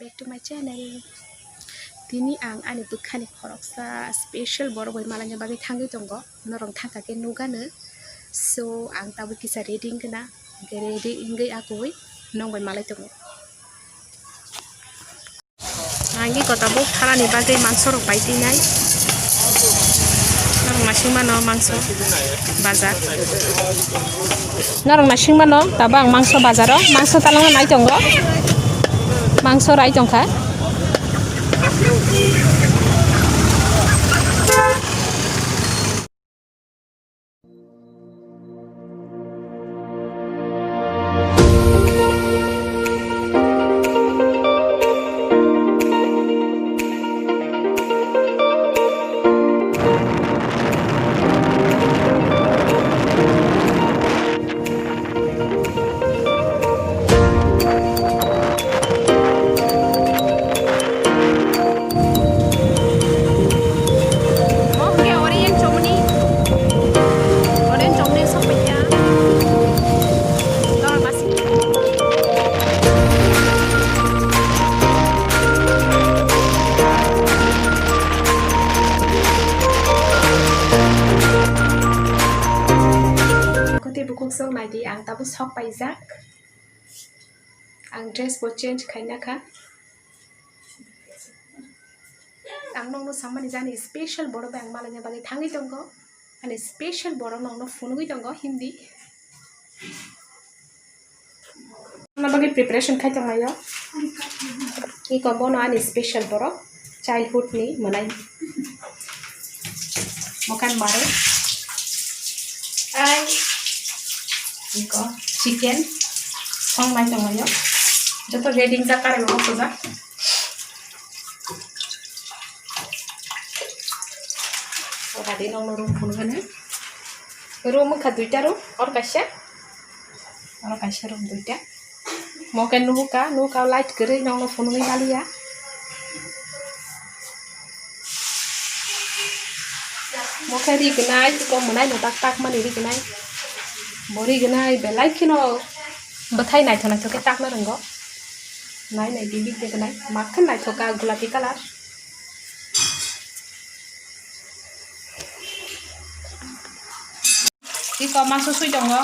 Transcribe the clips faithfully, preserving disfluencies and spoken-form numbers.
Back to my channel. Tini ang ani bwkhani khoroksa special borok bai malaina bagwi thangwi tongo. Norok thangkha khe nukgano. So, ang tabuk kisa ready wngkha na. Hwnkhe ready wngwi akoi nong bai malai tongo. Ang iko tabuk tharani bagwi mangso rok pai tinai. Norok naising mano mangso bazar. Norok naising mano tabuk ang mangso bazaro. Mangso talangna nai tongo. Mangso rai tongkha. Oke, Orient Chomni. Orient Chomni sok paikha. Dor masi. Kote bukhuk sok naidi, ang tabuk sok paijak. Ang dress bo change khaina kha. Ang nokno samani jani special borok bai ang malaina bagwi thangwi tongo. Ani special borok nokno phunugwi tongo Hindi. Ano bagwi preparation khai tonglaio. Iko bono ani special borok childhood ni mwnai. Mokan mare. Ai. Iko chicken. Song mai tonglaio. Joto ready jak kare bo pujak. Ora di nong room phun gane. Room kha duita room, or kaisa. Oro kaisa room duita. Moke nuhuka, nuhuka light kwrwi nokno phunugwi maliya. Moke ri gwnai, tei kok mwnai no tak tak mani ri gwnai. Bo ri gwnai belai kheno bwthai naithok naithok khe takna rwngo. Nai nai bibi ri gwnai, mak khe naithok kha gulapi colour. Iko mangso sui tongo.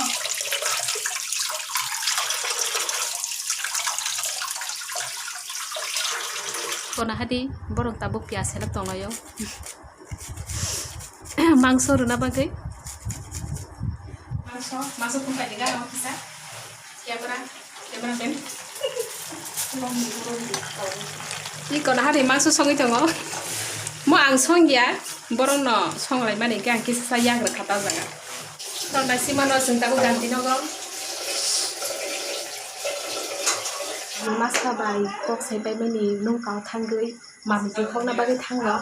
Kono hadi borok tabuk piyas sela tonglaio. Mangso rwna bagwi. Mangso, mangso thumpai ni gana o kisa. Camera, camera man. Iko na hari mangso songwi tongo. Mo ang songya, borok no songlai mani khe ang kisa sa yak rwkha ta jaga. Tong naising mano chwng tabuk ganti nogo. Masa bai kok sai pai mani nung kao thangwi. Mami twi khokna bagwi thango,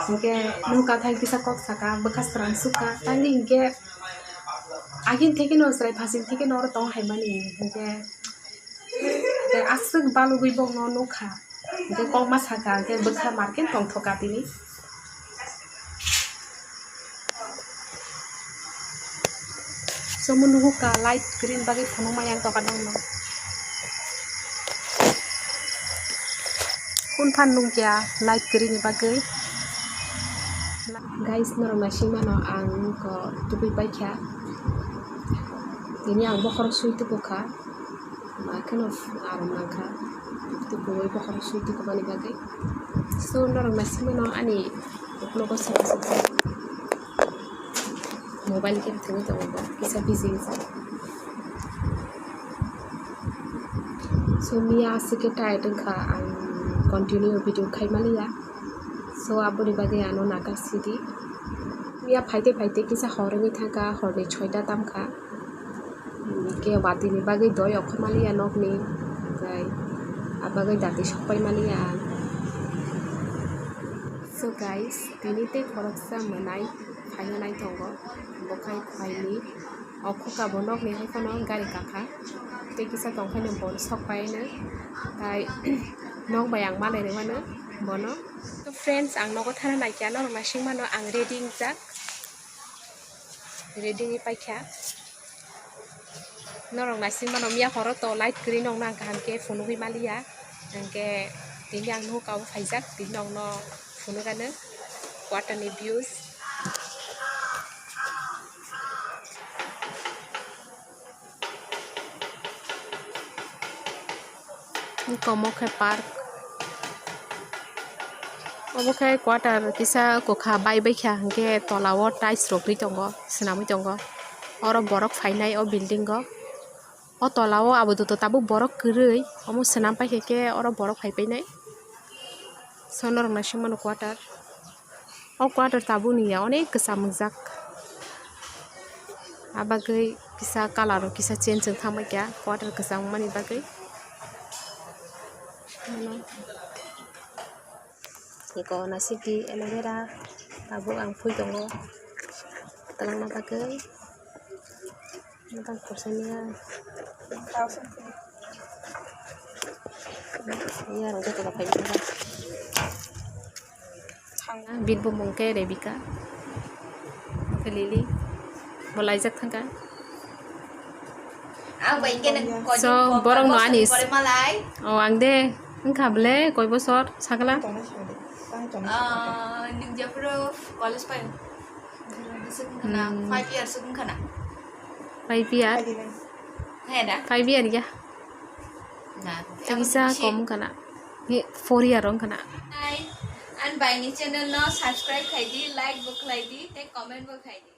hinkhe nukha thai kisa kok saka, bwkha srang sukha, tamni hinkhe agini thekeno chwrai phasing thekeno oro tong hai mani, hinkhe tei aswk balugwi bokno nukha, hinkhe kokma saka, hinkhe bwkha market tongthokha tini. Chwngno nugo ka light green bagwi phunukma yang dokan o. Kun phan nukya light green ni bagwi. Guys, norok naising mano ang ko tubui paikha. Tini ang bokhorok sui tubukha. Ma kheno aram nangkha. Tubui bokhorok sui tubukmani bagwi. So norok naising mano ani uklogo saka saka. Mobile game thwngwi tongo bo, kisa busy wngjak. So, miya aswk khe tired wngkha, ang continue video khai maliya. So, aboni bagwi ano naka sidi. Miya phaite phaite kisa hor wngwi thangkha, horni soita tamkha. Hinkhe watwi ni bagwi doi okhor maliya nokni, tei abagwi datwi sokpai maliya ang. So guys, tini tei khoroksa mwnai phaina nai tongo, bo khai phaini. O khuka bo nokni hai phano gari kakha, tei kisa tongkhaino bo sokpaino, tai nok bai ang malai rwmano bono. To friends, ang nogo thana naikha, norok naising mano ang ready wngjak, ready wngwi paikha. Norok naising mano miya horo to light kwrwi nokno ang kaham khe phunugwi maliya, hinkhe Tini ang nugo kabo phaijak, tini nokno phunukgano quarter ni views. Eko omo khe park. Obo khe quarter kisa kwkha bai bai kha, hinkhe tola o tiles rok ri tongo, swnamwi tongo. Oro borok phainai o building o. O tola o abo doto tabuk borok kwrwi, omo swnam paikha khe oro borok phai painai. So norok naisingmano quarter. O quarter tabukni ya onek kwcham wngjak. Abagwi kisa colour rok kisa change wng thangbaikha quarter kwcham wngmani bagwi. Eko naisingdi aloe vera tabuk ang phui tongo twlangna bagwi. Matang korsani ya. Ya, rang joto da phai. Bini bumung khe Rebika. Khe Lily. Bo laijak thangkha. So, borok no ani. O, ang de. Wngkha ble, koi bosor, sakla? Ah, nwng jephuru college pai. Bwswk wngkha na? Hmm. Five years wngkha na? Five year? He da? Five year ya. Na, tei kisa kom wngkha na? He, four year wngkha na? Hi, ang bai ni channel no subscribe khai di, like bo khlai di, tei comment bo khai di.